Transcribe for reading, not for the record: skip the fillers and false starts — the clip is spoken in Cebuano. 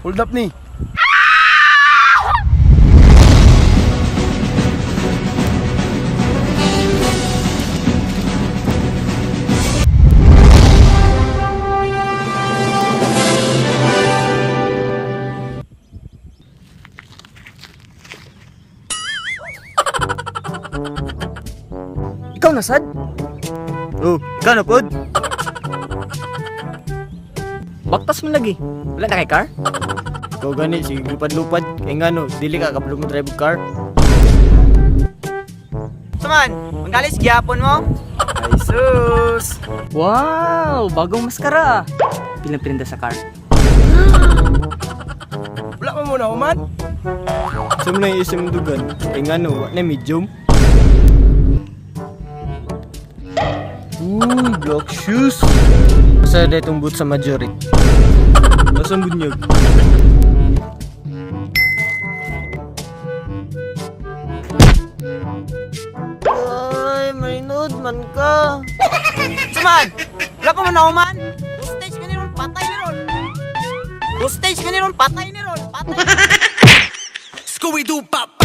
Hold up ni. Ikaw na sad? Oh, ikaw na pod. Baktas mo lagi. Wala na kay car? Ikaw gani, sige lupad-lupad. Kaya nga no, dili ka kabalo mo drive og car. Suman, manggalis gyapon mo. Ay sus. Wow, bagong maskara. Pilang prinda sa car. Wala pa muna human. Sa mo na yung isang dugan. Kaya nga no, wa na medium. Uy, black shoes. Asa na itong boot sa majority? Asa ang bunyag? Ay, marinod man ka. Suman, wala pa man nauman. Hostage ka ni ron, patay ni ron. Hostage ka ni ron, patay ni ron, patay. Scooby Doo pop.